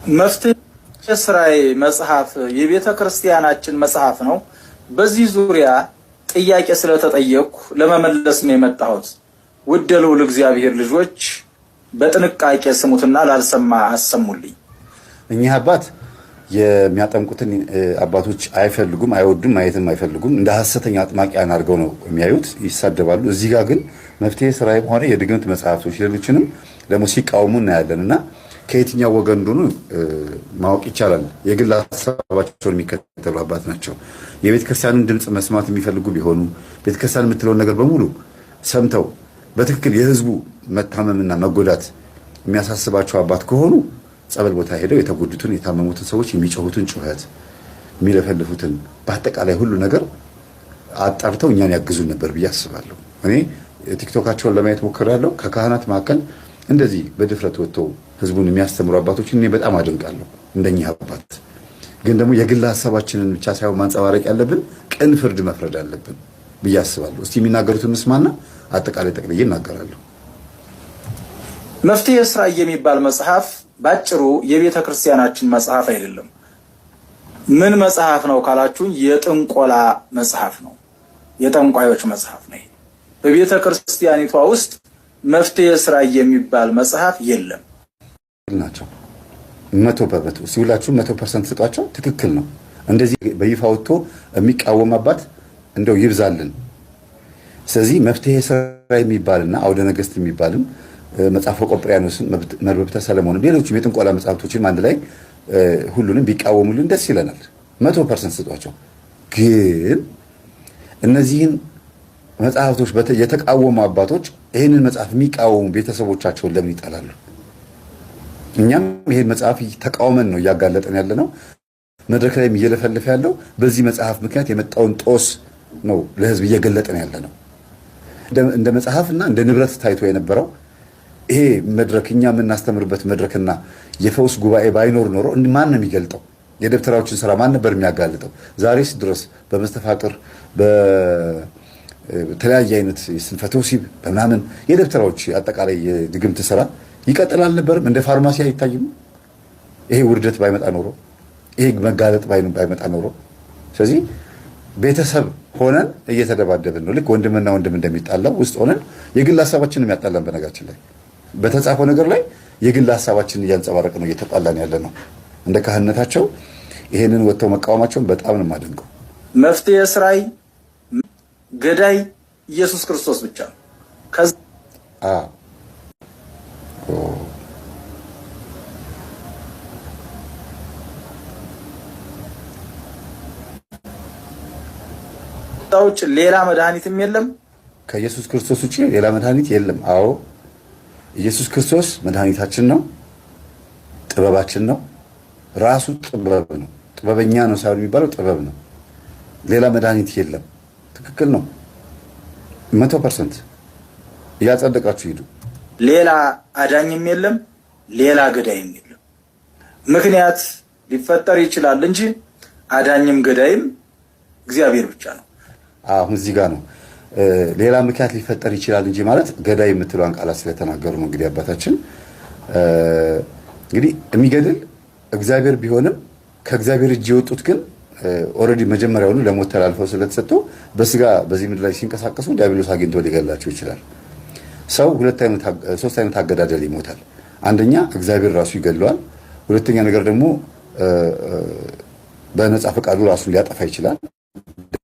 መፍትሄ ስራዬ መጽሐፍ የቤተ ክርስቲያናችን መጽሐፍ ነው። በዚህ ዙሪያ ጥያቄ ስለተጠየቅኩ ለመመለስ ነው የመጣሁት። ውድ ልዑል እግዚአብሔር ልጆች በጥንቃቄ ስሙትና ላልሰማ አሰሙልኝ። እኚህ አባት የሚያጠምቁትን አባቶች አይፈልጉም፣ አይወዱም፣ ማየትም አይፈልጉም። እንደ ሐሰተኛ አጥማቂያን አድርገው ነው የሚያዩት፣ ይሳደባሉ። እዚህ ጋር ግን መፍትሄ ስራዬም ሆነ የድግምት መጽሐፍቶች ሌሎችንም ደግሞ ሲቃወሙ እናያለን እና ከየትኛው ወገን እንደሆኑ ማወቅ ይቻላል። የግል ሀሳባቸውን የሚከተሉ አባት ናቸው። የቤተ ክርስቲያንን ድምፅ መስማት የሚፈልጉ ቢሆኑ ቤተክርስቲያን የምትለውን ነገር በሙሉ ሰምተው በትክክል የህዝቡ መታመምና መጎዳት የሚያሳስባቸው አባት ከሆኑ ጸበል ቦታ ሄደው የተጎዱትን የታመሙትን ሰዎች የሚጮሁትን ጩኸት የሚለፈልፉትን በአጠቃላይ ሁሉ ነገር አጣርተው እኛን ያግዙን ነበር ብዬ አስባለሁ። እኔ ቲክቶካቸውን ለማየት ሞክሬያለሁ። ከካህናት መካከል እንደዚህ በድፍረት ወጥተው ህዝቡን የሚያስተምሩ አባቶችን እኔ በጣም አደንቃለሁ። እንደኚህ አባት ግን ደግሞ የግል ሀሳባችንን ብቻ ሳይሆን ማንጸባረቅ ያለብን ቅን ፍርድ መፍረድ አለብን ብዬ አስባለሁ። እስቲ የሚናገሩትን ምስማና አጠቃላይ ጠቅልዬ እናገራለሁ። መፍትሄ ስራ የሚባል መጽሐፍ ባጭሩ የቤተ ክርስቲያናችን መጽሐፍ አይደለም። ምን መጽሐፍ ነው ካላችሁኝ፣ የጥንቆላ መጽሐፍ ነው። የጠንቋዮች መጽሐፍ ነው። በቤተ ክርስቲያኒቷ ውስጥ መፍትሄ ስራ የሚባል መጽሐፍ የለም ናቸው። 100% ሲውላችሁ 100% ስጧቸው። ትክክል ነው። እንደዚህ በይፋ ወጥቶ የሚቃወም አባት እንደው ይብዛልን። ስለዚህ መፍትሄ ስራ የሚባልና አውደ ነገስት የሚባልም መጽሐፈ ቆጵሪያኖስን፣ መርበብተ ሰለሞንም ሌሎችም የጥንቆላ መጽሐፍቶችንም አንድ ላይ ሁሉንም ቢቃወሙልን ደስ ይለናል። 100% ስጧቸው። ግን እነዚህን መጽሐፍቶች የተቃወሙ አባቶች ይህንን መጽሐፍ የሚቃወሙ ቤተሰቦቻቸውን ለምን ይጠላሉ? እኛም ይሄን መጽሐፍ ተቃውመን ነው እያጋለጠን ያለ ነው። መድረክ ላይም እየለፈለፈ ያለው በዚህ መጽሐፍ ምክንያት የመጣውን ጦስ ነው ለህዝብ እየገለጠን ያለ ነው። እንደ መጽሐፍና እንደ ንብረት ታይቶ የነበረው ይሄ መድረክ እኛ የምናስተምርበት መድረክና የፈውስ ጉባኤ ባይኖር ኖሮ ማን ነው የሚገልጠው? የደብተራዎችን ስራ ማን ነበር የሚያጋልጠው? ዛሬስ ድረስ በመስተፋቅር በተለያየ አይነት ስንፈተ ወሲብ በምናምን የደብተራዎች አጠቃላይ የድግምት ስራ ይቀጥል አልነበርም? እንደ ፋርማሲ አይታይም? ይሄ ውርደት ባይመጣ ኖሮ፣ ይሄ መጋለጥ ባይመጣ ኖሮ። ስለዚህ ቤተሰብ ሆነን እየተደባደብን ነው። ልክ ወንድምና ወንድም እንደሚጣላው ውስጥ ሆነን የግል ሀሳባችንን የሚያጣላን በነጋችን ላይ በተጻፈው ነገር ላይ የግል ሀሳባችንን እያንጸባረቅ ነው እየተጣላን ያለ ነው። እንደ ካህንነታቸው ይሄንን ወጥተው መቃወማቸውን በጣም ነው የማደንቀው። መፍትሄ ስራይ ገዳይ ኢየሱስ ክርስቶስ ብቻ ነው። ከዛ ውጭ ሌላ መድኃኒትም የለም። ከኢየሱስ ክርስቶስ ውጭ ሌላ መድኃኒት የለም። አዎ ኢየሱስ ክርስቶስ መድኃኒታችን ነው፣ ጥበባችን ነው። ራሱ ጥበብ ነው። ጥበበኛ ነው ሳይሆን የሚባለው ጥበብ ነው። ሌላ መድኃኒት የለም። ትክክል ነው። 100% እያጸደቃችሁ ሂዱ። ሌላ አዳኝም የለም፣ ሌላ ገዳይም የለም። ምክንያት ሊፈጠር ይችላል እንጂ አዳኝም ገዳይም እግዚአብሔር ብቻ ነው። አሁን እዚህ ጋር ነው ሌላ ምክንያት ሊፈጠር ይችላል እንጂ ማለት ገዳይ የምትለዋን ቃላት ስለተናገሩ ነው። እንግዲህ አባታችን እንግዲህ የሚገድል እግዚአብሔር ቢሆንም ከእግዚአብሔር እጅ የወጡት ግን already መጀመሪያውኑ ለሞት ተላልፈው ስለተሰጡ በስጋ በዚህ ምድር ላይ ሲንቀሳቀሱ ዲያብሎስ አግኝቶ ሊገላቸው ይችላል። ሰው ሶስት አይነት አገዳደል ይሞታል። አንደኛ እግዚአብሔር ራሱ ይገድለዋል። ሁለተኛ ነገር ደግሞ በነፃ ፈቃዱ ራሱን ሊያጠፋ ይችላል።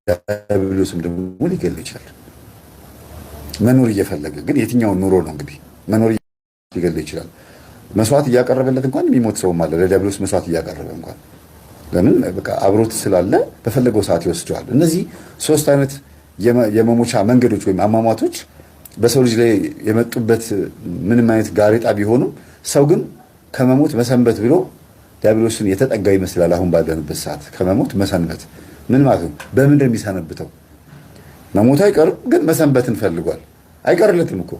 ዲያብሎስም ደግሞ ሊገድል ይችላል። መኖር እየፈለገ ግን የትኛውን ኑሮ ነው እንግዲህ መኖር ሊገድል ይችላል። መስዋዕት እያቀረበለት እንኳን የሚሞት ሰውም አለ። ለዲያብሎስ መስዋዕት እያቀረበ እንኳን ለምን በቃ አብሮት ስላለ በፈለገው ሰዓት ይወስደዋል። እነዚህ ሶስት አይነት የመሞቻ መንገዶች ወይም አሟሟቶች በሰው ልጅ ላይ የመጡበት ምንም አይነት ጋሬጣ ቢሆኑም ሰው ግን ከመሞት መሰንበት ብሎ ዲያብሎስን የተጠጋ ይመስላል። አሁን ባለንበት ሰዓት ከመሞት መሰንበት ምን ማለት ነው? በምን የሚሰነብተው? መሞቱ አይቀርም፣ ግን መሰንበትን ፈልጓል። አይቀርለትም እኮ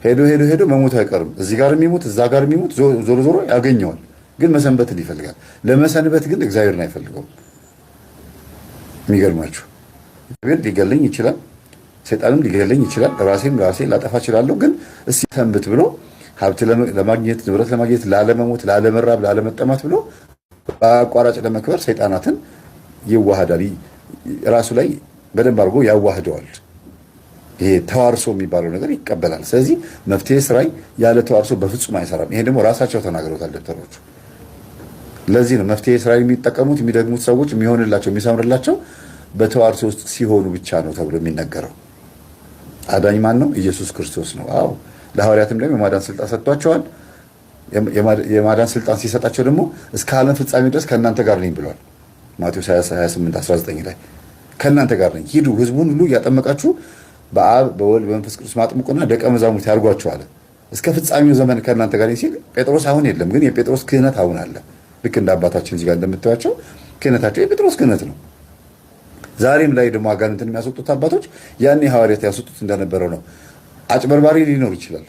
ሄዶ ሄዶ ሄዶ መሞቱ አይቀርም። እዚህ ጋር የሚሞት እዛ ጋር የሚሞት ዞሮ ዞሮ ያገኘዋል። ግን መሰንበትን ይፈልጋል። ለመሰንበት ግን እግዚአብሔርን አይፈልገውም። የሚገርማችሁ እግዚአብሔር ሊገለኝ ይችላል፣ ሰይጣንም ሊገለኝ ይችላል፣ ራሴም ራሴ ላጠፋ እችላለሁ። ግን እስቲ ሰንብት ብሎ ሀብት ለማግኘት፣ ንብረት ለማግኘት፣ ላለመሞት፣ ላለመራብ፣ ላለመጠማት ብሎ በአቋራጭ ለመክበር ሰይጣናትን ይዋሃዳል። ራሱ ላይ በደንብ አድርጎ ያዋህደዋል። ይሄ ተዋርሶ የሚባለው ነገር ይቀበላል። ስለዚህ መፍትሄ ስራይ ያለ ተዋርሶ በፍጹም አይሰራም። ይሄ ደግሞ ራሳቸው ተናግረውታል ደብተሮቹ። ለዚህ ነው መፍትሄ ስራይ የሚጠቀሙት የሚደግሙት ሰዎች የሚሆንላቸው የሚሰምርላቸው በተዋርሶ ውስጥ ሲሆኑ ብቻ ነው ተብሎ የሚነገረው። አዳኝ ማን ነው? ኢየሱስ ክርስቶስ ነው። አዎ ለሐዋርያትም ደግሞ የማዳን ስልጣን ሰጥቷቸዋል። የማዳን ስልጣን ሲሰጣቸው ደግሞ እስከ ዓለም ፍጻሜ ድረስ ከእናንተ ጋር ነኝ ብሏል። ማቴዎስ 28 19 ላይ ከእናንተ ጋር ነኝ፣ ሂዱ ህዝቡን ሁሉ እያጠመቃችሁ በአብ በወልድ በመንፈስ ቅዱስ ማጥምቁና ደቀ መዛሙርት ያድርጓቸው አለ። እስከ ፍጻሜው ዘመን ከእናንተ ጋር ነኝ ሲል ጴጥሮስ አሁን የለም፣ ግን የጴጥሮስ ክህነት አሁን አለ። ልክ እንደ አባታችን እዚህ ጋር እንደምታዩቸው ክህነታቸው የጴጥሮስ ክህነት ነው። ዛሬም ላይ ደግሞ አጋንንትን የሚያስወጡት አባቶች ያኔ ሐዋርያት ያስወጡት እንደነበረው ነው። አጭበርባሪ ሊኖር ይችላል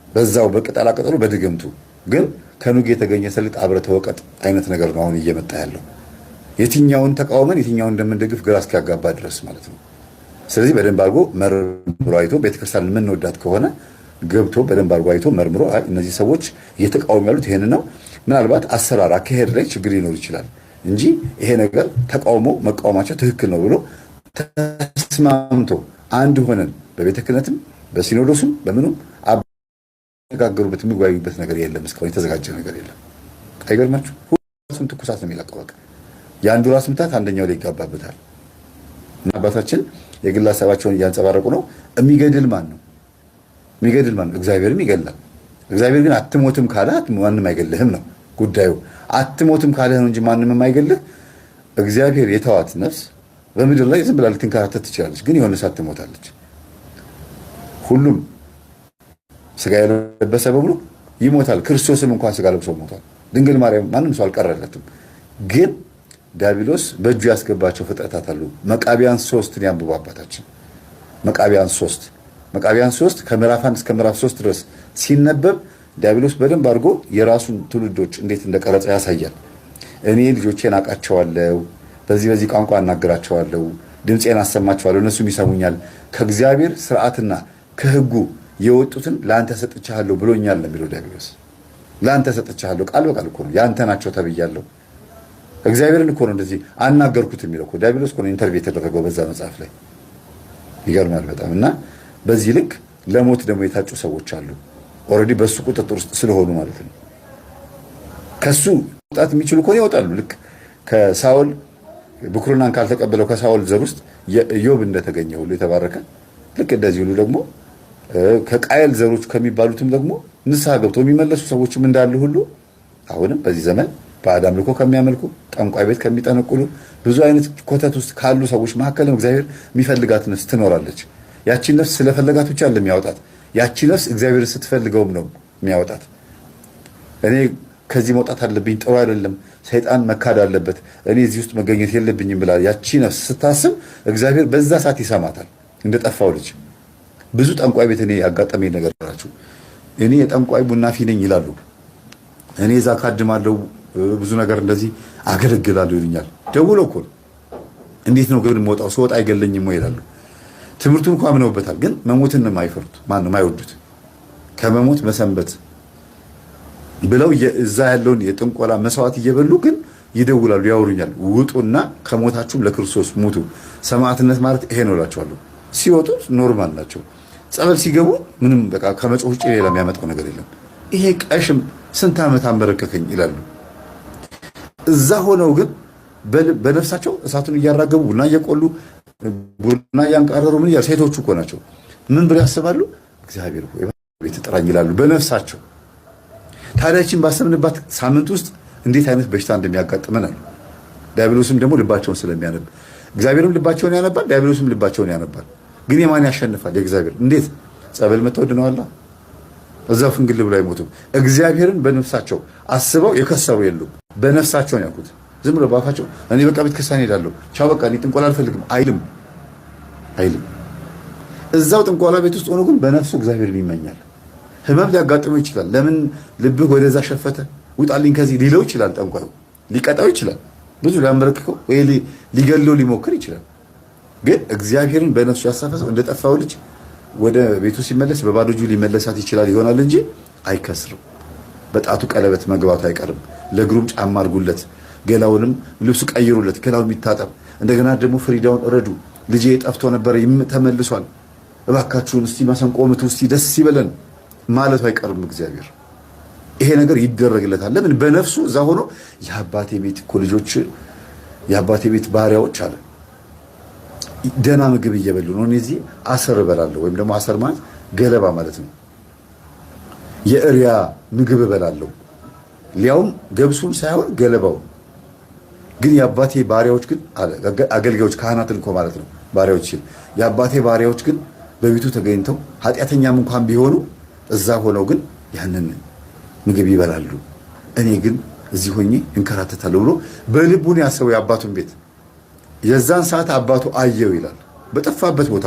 በዛው በቅጠላ ቅጠሉ በድግምቱ ግን ከኑግ የተገኘ ሰሊጥ አብረህ ተወቀጥ አይነት ነገር ነው አሁን እየመጣ ያለው። የትኛውን ተቃውመን የትኛውን እንደምንደግፍ ግራ እስኪያጋባ ድረስ ማለት ነው። ስለዚህ በደንብ አድርጎ መርምሮ አይቶ ቤተክርስቲያን የምንወዳት ከሆነ ገብቶ በደንብ አድርጎ አይቶ መርምሮ እነዚህ ሰዎች እየተቃወሙ ያሉት ይሄን ነው፣ ምናልባት አሰራር አካሄድ ላይ ችግር ሊኖር ይችላል እንጂ ይሄ ነገር ተቃውሞ መቃወማቸው ትክክል ነው ብሎ ተስማምቶ አንድ ሆነን በቤተ ክህነትም በሲኖዶሱም በምኑም አነጋገሩበት የሚወያዩበት ነገር የለም። እስካሁን የተዘጋጀ ነገር የለም። አይገርማችሁ? ሁለቱም ትኩሳት ነው የሚለቀው። በቃ የአንዱ ራስ ምታት አንደኛው ላይ ይጋባበታል። እና አባታችን የግል ሀሳባቸውን እያንጸባረቁ ነው። የሚገድል ማን ነው? የሚገድል ማን ነው? እግዚአብሔርም ይገድላል። እግዚአብሔር ግን አትሞትም ካለ ማንም አይገልህም ነው ጉዳዩ። አትሞትም ካለህ ነው እንጂ ማንም የማይገልህ። እግዚአብሔር የተዋት ነፍስ በምድር ላይ ዝም ብላ ልትንከራተት ትችላለች፣ ግን የሆነ ሰዓት ትሞታለች። ሁሉም ስጋ የለበሰ በሙሉ ይሞታል። ክርስቶስም እንኳን ስጋ ለብሶ ሞቷል። ድንግል ማርያም ማንም ሰው አልቀረለትም። ግን ዲያብሎስ በእጁ ያስገባቸው ፍጥረታት አሉ። መቃቢያን 3ን ያንብቡ አባታችን። መቃቢያን 3 መቃቢያን 3 ከምዕራፍ 1 እስከ ምዕራፍ 3 ድረስ ሲነበብ ዲያብሎስ በደንብ አድርጎ የራሱን ትውልዶች እንዴት እንደቀረጸ ያሳያል። እኔ ልጆቼን አውቃቸዋለሁ፣ በዚህ በዚህ ቋንቋ አናግራቸዋለሁ፣ ድምፄን አሰማቸዋለሁ፣ እነሱም ይሰሙኛል። ከእግዚአብሔር ስርዓትና ከሕጉ የወጡትን ለአንተ ሰጥቻለሁ ብሎኛል ነው የሚለው ዲያብሎስ። ለአንተ ሰጥቻለሁ ቃል በቃል እኮ ነው። የአንተ ናቸው ተብያለሁ። እግዚአብሔርን እኮ ነው እንደዚህ አናገርኩት የሚለው እኮ ዲያብሎስ እኮ ነው interview የተደረገው በዛ መጽሐፍ ላይ። ይገርማል በጣም። እና በዚህ ልክ ለሞት ደግሞ የታጩ ሰዎች አሉ። already በሱ ቁጥጥር ውስጥ ስለሆኑ ማለት ነው። ከሱ መውጣት የሚችሉ ከሆነ ይወጣሉ። ልክ ከሳውል ብኩርናን ካልተቀበለው ከሳውል ዘር ውስጥ ኢዮብ እንደተገኘ ሁሉ የተባረከ ልክ እንደዚህ ሁሉ ደግሞ ከቃየል ዘሮች ከሚባሉትም ደግሞ ንስሐ ገብተው የሚመለሱ ሰዎችም እንዳሉ ሁሉ አሁንም በዚህ ዘመን ባዕድ አምልኮ ከሚያመልኩ ጠንቋይ ቤት ከሚጠነቁሉ ብዙ አይነት ኮተት ውስጥ ካሉ ሰዎች መካከልም እግዚአብሔር የሚፈልጋት ነፍስ ትኖራለች። ያቺን ነፍስ ስለፈለጋት ብቻ የሚያወጣት ያቺ ነፍስ እግዚአብሔር ስትፈልገውም ነው የሚያወጣት። እኔ ከዚህ መውጣት አለብኝ፣ ጥሩ አይደለም፣ ሰይጣን መካድ አለበት፣ እኔ እዚህ ውስጥ መገኘት የለብኝም ብላ ያቺ ነፍስ ስታስብ እግዚአብሔር በዛ ሰዓት ይሰማታል። እንደጠፋው ልጅ ብዙ ጠንቋይ ቤት እኔ ያጋጠመኝ ነገር ናቸው። እኔ የጠንቋይ ቡና ፊ ነኝ ይላሉ። እኔ እዛ ካድማለሁ፣ ብዙ ነገር እንደዚህ አገለግላለሁ ይሉኛል። ደውሎ እኮ እንዴት ነው ግን የምወጣው? ስወጣ አይገለኝም ወይ ይላሉ። ትምህርቱን እንኳ አምነውበታል፣ ግን መሞትን ነው የማይፈሩት። ማን ነው የማይወዱት? ከመሞት መሰንበት ብለው እዛ ያለውን የጥንቆላ መስዋዕት እየበሉ ግን ይደውላሉ፣ ያወሩኛል። ውጡና ከሞታችሁም ለክርስቶስ ሙቱ። ሰማዕትነት ማለት ይሄ ነው እላቸዋለሁ። ሲወጡ normal ናቸው። ጸበል ሲገቡ ምንም በቃ ከመጮህ ውጭ ሌላ የሚያመጣው ነገር የለም። ይሄ ቀሽም ስንት ዓመት አንበረከከኝ ይላሉ። እዛ ሆነው ግን በነፍሳቸው እሳቱን እያራገቡ ቡና እየቆሉ ቡና እያንቃረሩ ምን እያሉ ሴቶቹ እኮ ናቸው። ምን ብለው ያስባሉ? እግዚአብሔር ሆይ ቤት ጥራኝ ይላሉ በነፍሳቸው። ታዲያችን ባሰብንባት ሳምንት ውስጥ እንዴት አይነት በሽታ እንደሚያጋጥመን አሉ። ዲያብሎስም ደግሞ ልባቸውን ስለሚያነብ እግዚአብሔርም ልባቸውን ያነባል፣ ዲያብሎስም ልባቸውን ያነባል። ግን የማን ያሸንፋል? የእግዚአብሔር። እንዴት? ጸበል መተው ድነዋላ። እዛው ፍንግል ብሎ አይሞቱም። እግዚአብሔርን በነፍሳቸው አስበው የከሰሩ የሉም። በነፍሳቸው ነው ያልኩት። ዝም ብሎ ባፋቸው እኔ በቃ ቤተክርስቲያን እሄዳለሁ፣ ቻው በቃ እኔ ጥንቆላ አልፈልግም አይልም አይልም። እዛው ጥንቆላ ቤት ውስጥ ሆኖ ግን በነፍሱ እግዚአብሔርን ይመኛል። ህመም ሊያጋጥመው ይችላል። ለምን ልብህ ወደዛ ሸፈተ? ውጣልኝ ከዚህ ሊለው ይችላል። ጠንቋዩ ሊቀጣው ይችላል። ብዙ ሊያንበረክከው ወይ ሊገለው ሊሞክር ይችላል። ግን እግዚአብሔርን በነፍሱ ያሳፈሰው እንደጠፋው ልጅ ወደ ቤቱ ሲመለስ በባዶ እጁ ሊመለሳት ይችላል ይሆናል እንጂ አይከስርም። በጣቱ ቀለበት መግባቱ አይቀርም። ለእግሩም ጫማ አድርጉለት፣ ገላውንም ልብሱ ቀይሩለት፣ ገላው ይታጠብ። እንደገና ደግሞ ፍሪዳውን እረዱ። ልጄ ጠፍቶ ነበረ ተመልሷል፣ እባካችሁን እስቲ መሰንቆ ምቱ፣ እስቲ ደስ ይበለን ማለቱ አይቀርም። እግዚአብሔር ይሄ ነገር ይደረግለታል። ለምን? በነፍሱ እዛ ሆኖ የአባቴ ቤት እኮ ልጆች የአባቴ ቤት ባሪያዎች አለ ደህና ምግብ እየበሉ ነው። እኔ እዚህ አሰር እበላለሁ፣ ወይም ደግሞ አሰር ማለት ገለባ ማለት ነው። የእሪያ ምግብ እበላለሁ፣ ሊያውም ገብሱን ሳይሆን ገለባውን። ግን የአባቴ ባሪያዎች ግን አለ አገልጋዮች፣ ካህናትን እኮ ማለት ነው ባሪያዎች ሲል የአባቴ ባሪያዎች ግን በቤቱ ተገኝተው ኃጢአተኛም እንኳን ቢሆኑ እዛ ሆነው ግን ያንን ምግብ ይበላሉ። እኔ ግን እዚህ ሆኜ እንከራተታለሁ ብሎ በልቡን ያሰበው የአባቱን ቤት የዛን ሰዓት አባቱ አየው ይላል። በጠፋበት ቦታ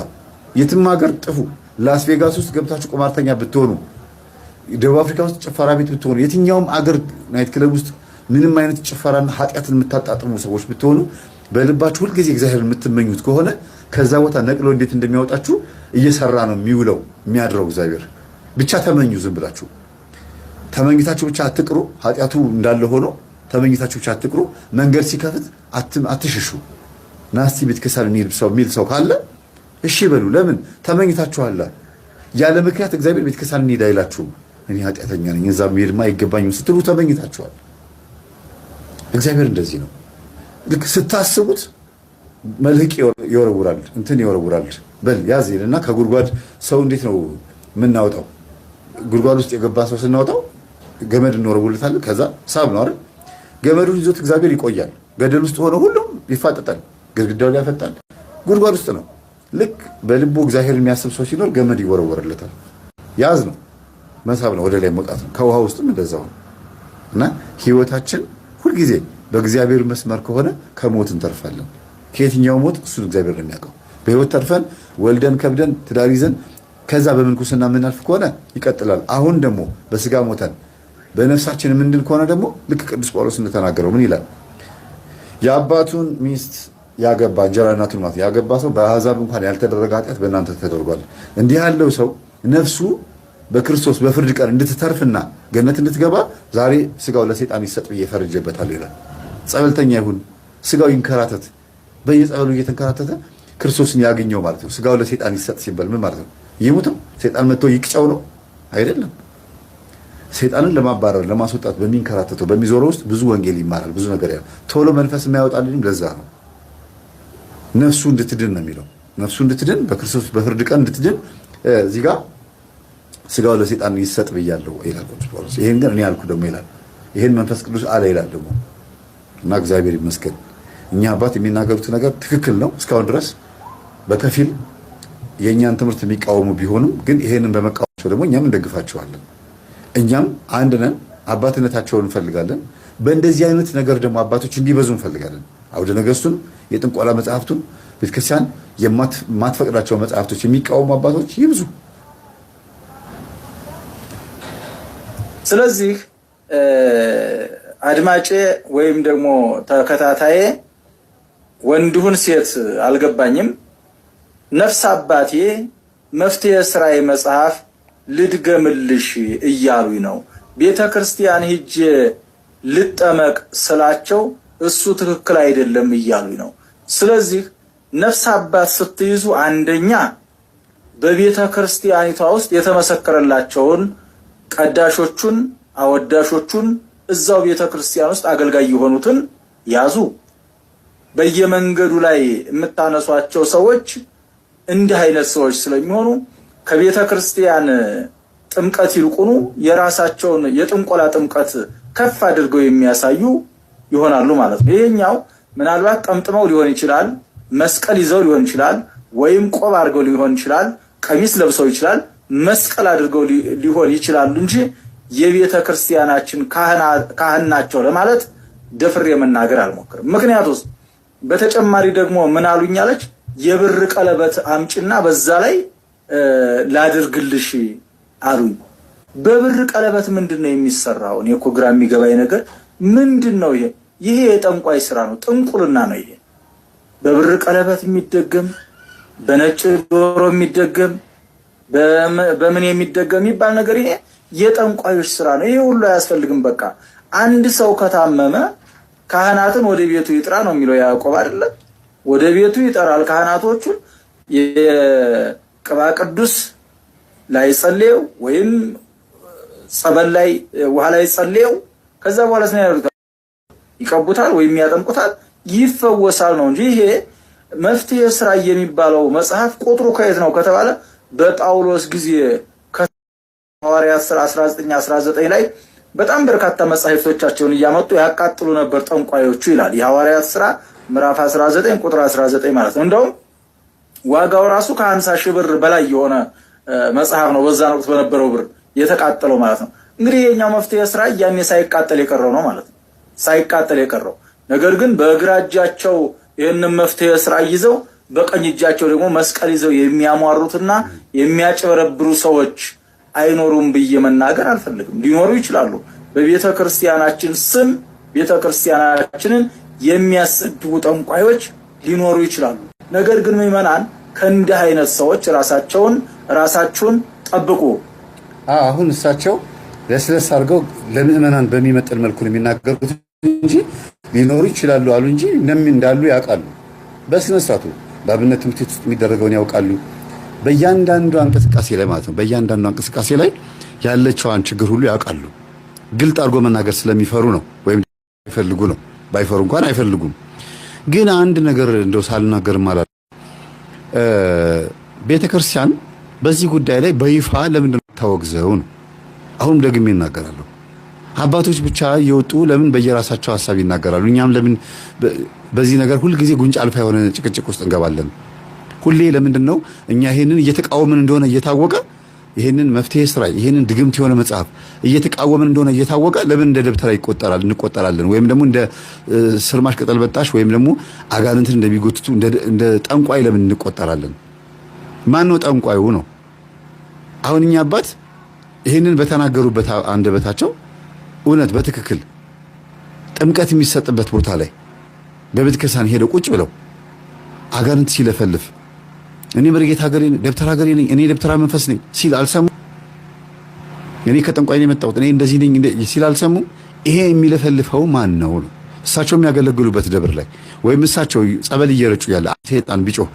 የትም ሀገር ጥፉ፣ ላስ ቬጋስ ውስጥ ገብታችሁ ቁማርተኛ ብትሆኑ፣ ደቡብ አፍሪካ ውስጥ ጭፈራ ቤት ብትሆኑ፣ የትኛውም አገር night club ውስጥ ምንም አይነት ጭፈራና ኃጢአትን የምታጣጥሙ ሰዎች ብትሆኑ፣ በልባችሁ ሁልጊዜ እግዚአብሔር የምትመኙት ከሆነ ከዛ ቦታ ነቅሎ እንዴት እንደሚያወጣችሁ እየሰራ ነው የሚውለው የሚያድረው እግዚአብሔር። ብቻ ተመኙ፣ ዝም ብላችሁ ተመኝታችሁ ብቻ አትቅሩ። ኃጢአቱ እንዳለ ሆኖ ተመኝታችሁ ብቻ አትቅሩ። መንገድ ሲከፍት አትሽሹ። ናስቲ ቤተክርስቲያን እንሂድ ሰው የሚል ሰው ካለ እሺ በሉ። ለምን ተመኝታችኋል? ያለ ምክንያት እግዚአብሔር ቤተክርስቲያን እንሂድ አይላችሁም። እኔ ኃጢአተኛ ነኝ እዛ መሄድማ አይገባኝም ስትሉ ተመኝታችኋል። እግዚአብሔር እንደዚህ ነው። ልክ ስታስቡት መልህቅ ይወረውራል፣ እንትን ይወረውራል። በል ያዝ ይልና ከጉድጓድ ሰው እንዴት ነው የምናወጣው? ጉድጓድ ውስጥ የገባ ሰው ስናወጣው ገመድ እንወረውርለታለን። ከዛ ሳብ ነው አይደል? ገመዱን ይዞት እግዚአብሔር ይቆያል። ገደል ውስጥ ሆነ ሁሉም ይፋጠጣል፣ ግድግዳው ላይ ያፈጣል። ጉድጓድ ውስጥ ነው። ልክ በልቡ እግዚአብሔር የሚያስብ ሰው ሲኖር ገመድ ይወረወርለታል። ያዝ ነው መሳብ ነው፣ ወደ ላይ መውጣት ነው። ከውሃ ውስጥም እንደዛው ነው። እና ህይወታችን ሁልጊዜ በእግዚአብሔር መስመር ከሆነ ከሞት እንተርፋለን። ከየትኛው ሞት እሱን እግዚአብሔር ነው የሚያውቀው። በህይወት ተርፈን ወልደን ከብደን ትዳር ይዘን ከዛ በምንኩስና የምናልፍ ከሆነ ይቀጥላል። አሁን ደግሞ በስጋ ሞተን በነፍሳችን የምንድን ከሆነ ደግሞ ልክ ቅዱስ ጳውሎስ እንደተናገረው ምን ይላል? የአባቱን ሚስት ያገባ እንጀራ እናቱን ማለት ያገባ ሰው በአሕዛብ እንኳን ያልተደረገ ኃጢአት በእናንተ ተደርጓል። እንዲህ ያለው ሰው ነፍሱ በክርስቶስ በፍርድ ቀን እንድትተርፍና ገነት እንድትገባ ዛሬ ስጋው ለሰይጣን ይሰጥ ብዬ ፈርጄበታለሁ ይላል። ጸበልተኛ ይሁን ስጋው ይንከራተት፣ በየጸበሉ እየተንከራተተ ክርስቶስን ያገኘው ማለት ነው። ስጋው ለሰይጣን ይሰጥ ሲባል ምን ማለት ነው? ይሙትም ሰይጣን መጥቶ ይቅጨው ነው አይደለም። ሰይጣንን ለማባረር ለማስወጣት በሚንከራተተው በሚዞረው ውስጥ ብዙ ወንጌል ይማራል፣ ብዙ ነገር ያል ቶሎ መንፈስ የማያወጣልንም ለዛ ነው። ነፍሱ እንድትድን ነው የሚለው። ነፍሱ እንድትድን በክርስቶስ በፍርድ ቀን እንድትድን እዚህ ጋር ስጋው ለሰይጣን ይሰጥ ብያለሁ ይላል ቅዱስ ጳውሎስ። ይሄን ግን እኔ ያልኩ ደግሞ ይላል፣ ይሄን መንፈስ ቅዱስ አለ ይላል ደግሞ እና እግዚአብሔር ይመስገን እኛ አባት የሚናገሩት ነገር ትክክል ነው። እስካሁን ድረስ በከፊል የእኛን ትምህርት የሚቃወሙ ቢሆኑም ግን ይሄንን በመቃወማቸው ደግሞ እኛም እንደግፋቸዋለን። እኛም አንድ ነን፣ አባትነታቸውን እንፈልጋለን። በእንደዚህ አይነት ነገር ደግሞ አባቶች እንዲበዙ እንፈልጋለን። አውደ ነገስቱን፣ የጥንቆላ መጽሐፍቱን፣ ቤተክርስቲያን የማትፈቅዳቸው መጽሐፍቶች የሚቃወሙ አባቶች ይብዙ። ስለዚህ አድማጬ ወይም ደግሞ ተከታታዬ ወንድሁን ሴት አልገባኝም። ነፍስ አባቴ መፍትሔ ሥራዬ መጽሐፍ ልድገምልሽ እያሉኝ ነው። ቤተ ክርስቲያን ሂጄ ልጠመቅ ስላቸው እሱ ትክክል አይደለም እያሉኝ ነው። ስለዚህ ነፍስ አባት ስትይዙ አንደኛ በቤተ ክርስቲያኒቷ ውስጥ የተመሰከረላቸውን ቀዳሾቹን፣ አወዳሾቹን እዛው ቤተ ክርስቲያን ውስጥ አገልጋይ የሆኑትን ያዙ። በየመንገዱ ላይ የምታነሷቸው ሰዎች እንዲህ አይነት ሰዎች ስለሚሆኑ ከቤተ ክርስቲያን ጥምቀት ይልቁኑ የራሳቸውን የጥንቆላ ጥምቀት ከፍ አድርገው የሚያሳዩ ይሆናሉ ማለት ነው። ይሄኛው ምናልባት ጠምጥመው ሊሆን ይችላል፣ መስቀል ይዘው ሊሆን ይችላል፣ ወይም ቆብ አድርገው ሊሆን ይችላል፣ ቀሚስ ለብሰው ይችላል፣ መስቀል አድርገው ሊሆን ይችላሉ እንጂ የቤተ ክርስቲያናችን ካህን ናቸው ለማለት ደፍሬ መናገር አልሞክርም። ምክንያቱስ በተጨማሪ ደግሞ ምን አሉኝ አለች፣ የብር ቀለበት አምጪና በዛ ላይ ላድርግልሽ አሉኝ። በብር ቀለበት ምንድን ነው የሚሰራው? እኔ እኮ ግራ የሚገባኝ ነገር ምንድን ነው ይሄ? ይሄ የጠንቋይ ስራ ነው፣ ጥንቁልና ነው ይሄ። በብር ቀለበት የሚደገም በነጭ ዶሮ የሚደገም በምን የሚደገም የሚባል ነገር ይሄ የጠንቋዮች ስራ ነው። ይሄ ሁሉ አያስፈልግም። በቃ አንድ ሰው ከታመመ ካህናትን ወደ ቤቱ ይጥራ ነው የሚለው ያዕቆብ አይደለ? ወደ ቤቱ ይጠራል ካህናቶቹን የቅባ ቅዱስ ላይ ጸልየው ወይም ጸበል ላይ ውሃ ላይ ጸልየው ከዛ በኋላ ስነ ያደርጉታል፣ ይቀቡታል ወይም ያጠምቁታል፣ ይፈወሳል ነው እንጂ ይሄ መፍትሄ ስራ የሚባለው መጽሐፍ ቁጥሩ ከየት ነው ከተባለ በጳውሎስ ጊዜ ከሐዋርያት ሥራ 19 19 ላይ በጣም በርካታ መጻሕፍቶቻቸውን እያመጡ ያቃጥሉ ነበር ጠንቋዮቹ ይላል። የሐዋርያት ሥራ ምዕራፍ 19 ቁጥር 19 ማለት ነው። እንደውም ዋጋው ራሱ ከ50 ሺህ ብር በላይ የሆነ መጽሐፍ ነው በዛን ወቅት በነበረው ብር የተቃጠለው ማለት ነው። እንግዲህ የኛው መፍትሄ ስራ ያኔ ሳይቃጠል የቀረው ነው ማለት ነው። ሳይቃጠል የቀረው ነገር ግን በግራ እጃቸው ይህንን መፍትሄ ስራ ይዘው በቀኝ እጃቸው ደግሞ መስቀል ይዘው የሚያሟሩትና የሚያጭበረብሩ ሰዎች አይኖሩም ብዬ መናገር አልፈልግም። ሊኖሩ ይችላሉ። በቤተ ክርስቲያናችን ስም ቤተ ክርስቲያናችንን የሚያሰድቡ ጠንቋዮች ሊኖሩ ይችላሉ። ነገር ግን ምዕመናን ከእንዲህ አይነት ሰዎች ራሳቸውን ራሳችሁን ጠብቁ። አሁን እሳቸው ለስለስ አድርገው ለምዕመናን በሚመጥን መልኩ ነው የሚናገሩት እንጂ ሊኖሩ ይችላሉ አሉ እንጂ እንዳሉ ያውቃሉ። በስነ ስርዓቱ በአብነት ትምህርት ቤት ውስጥ የሚደረገውን ያውቃሉ። በእያንዳንዷ እንቅስቃሴ ላይ ማለት ነው። በእያንዳንዷ እንቅስቃሴ ላይ ያለችዋን ችግር ሁሉ ያውቃሉ። ግልጥ አድርጎ መናገር ስለሚፈሩ ነው፣ ወይም አይፈልጉ ነው። ባይፈሩ እንኳን አይፈልጉም። ግን አንድ ነገር እንደው ሳልናገር ማለት ቤተክርስቲያን በዚህ ጉዳይ ላይ በይፋ ለምንድን ነው ታወግዘው ነው? አሁንም ደግሜ እናገራለሁ። አባቶች ብቻ እየወጡ ለምን በየራሳቸው ሀሳብ ይናገራሉ? እኛም ለምን በዚህ ነገር ሁልጊዜ ጉንጭ አልፋ የሆነ ጭቅጭቅ ውስጥ እንገባለን? ሁሌ ለምንድን ነው እኛ ይሄንን እየተቃወምን እንደሆነ እየታወቀ ይሄንን መፍትሄ ስራ ይሄንን ድግምት የሆነ መጽሐፍ እየተቃወምን እንደሆነ እየታወቀ ለምን እንደ ደብተራ ይቆጠራል እንቆጠራለን? ወይም ደግሞ እንደ ስርማሽ ቅጠል በጣሽ ወይም ደግሞ አጋንንትን እንደሚጎትቱ እንደ ጠንቋይ ለምን እንቆጠራለን? ማን ነው ጠንቋዩ ነው? አሁን እኛ አባት ይሄንን በተናገሩበት አንደበታቸው እውነት በትክክል ጥምቀት የሚሰጥበት ቦታ ላይ በቤተ ክርስቲያን ሄደው ቁጭ ብለው አጋንንት ሲለፈልፍ እኔ መሪጌታ ሀገሬ ነኝ፣ ደብተራ ሀገሬ ነኝ፣ እኔ ደብተራ መንፈስ ነኝ ሲል አልሰሙ። እኔ ከጠንቋይ ነው የመጣሁት እኔ እንደዚህ ነኝ ሲል አልሰሙ። ይሄ የሚለፈልፈው ማን ነው ነው? እሳቸው የሚያገለግሉበት ደብር ላይ ወይም እሳቸው ጸበል እየረጩ ያለ ሰይጣን ቢጮህ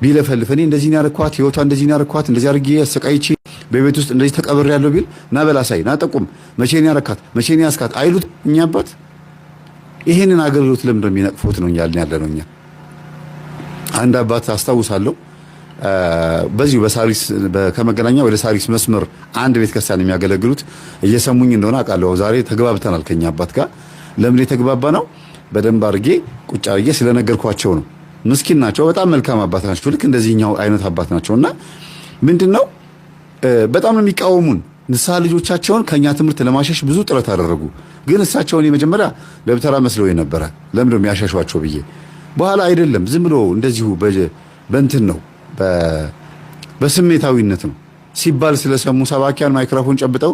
ቢለፈልፍ እኔ እንደዚህ ነው ያደረኳት፣ ህይወቷ እንደዚህ ነው ያደረኳት፣ እንደዚህ አድርጌ አሰቃይቼ በቤት ውስጥ እንደዚህ ተቀብሬ ያለው ቢል ና በላሳይ ና ጠቁም፣ መቼ ነው ያረካት፣ መቼ ነው ያስካት አይሉት እኛ አባት። ይሄንን አገልግሎት ለምንድን ነው የሚነቅፉት ነው እኛ ያለ ነው። እኛ አንድ አባት አስታውሳለሁ በዚሁ በሳሪስ ከመገናኛ ወደ ሳሪስ መስመር አንድ ቤተ ክርስቲያን የሚያገለግሉት እየሰሙኝ እንደሆነ አውቃለሁ። ዛሬ ተግባብተናል ከኛ አባት ጋር። ለምን የተግባባ ነው? በደንብ አድርጌ ቁጭ አድርጌ ስለነገርኳቸው ነው። ምስኪን ናቸው። በጣም መልካም አባት ናቸው። ልክ እንደዚህኛው አይነት አባት ናቸው። እና ምንድነው በጣም ነው የሚቃወሙን። ንስሐ ልጆቻቸውን ከኛ ትምህርት ለማሸሽ ብዙ ጥረት አደረጉ። ግን እሳቸውን የመጀመሪያ ደብተራ መስለው የነበረ ለምንድነው የሚያሸሿቸው ብዬ በኋላ አይደለም ዝም ብሎ እንደዚሁ በእንትን ነው በስሜታዊነት ነው ሲባል ስለሰሙ ሰባኪያን ማይክሮፎን ጨብጠው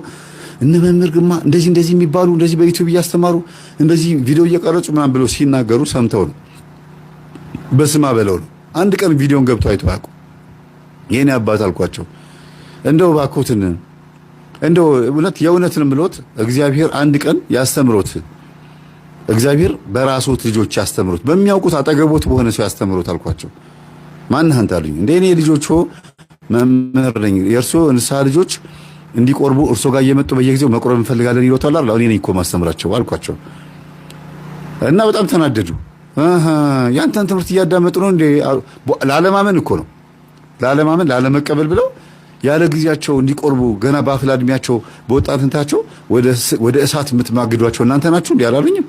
እነ መምህር ግርማ እንደዚህ እንደዚህ የሚባሉ እንደዚህ በዩቲዩብ እያስተማሩ እንደዚህ ቪዲዮ እየቀረጹ ምናምን ብለው ሲናገሩ ሰምተው ነው በስማ በለው ነው። አንድ ቀን ቪዲዮን ገብተው አይተው አያውቁም። የኔ አባት አልኳቸው፣ እንደው እባክዎትን እንደው እውነት የእውነትን ብሎት እግዚአብሔር አንድ ቀን ያስተምሮት፣ እግዚአብሔር በራሶት ልጆች ያስተምሮት፣ በሚያውቁት አጠገቦት በሆነ ሰው ያስተምሮት አልኳቸው። ማነህ አንተ አሉኝ። እንደ እኔ ልጆቹ መምህር ነኝ፣ የእርሶ ንስሐ ልጆች እንዲቆርቡ እርሶ ጋር እየመጡ በየጊዜው መቁረብ እንፈልጋለን ይሎታል አይደል? እኔ ነኝ እኮ ማስተምራቸው አልኳቸው እና በጣም ተናደዱ። ያንተን ትምህርት እያዳመጡ ነው እንዴ? ላለማመን እኮ ነው፣ ላለማመን ላለመቀበል ብለው ያለ ጊዜያቸው እንዲቆርቡ ገና በአፍላ እድሜያቸው በወጣትነታቸው ወደ እሳት የምትማግዷቸው እናንተ ናችሁ እንዴ አላሉኝም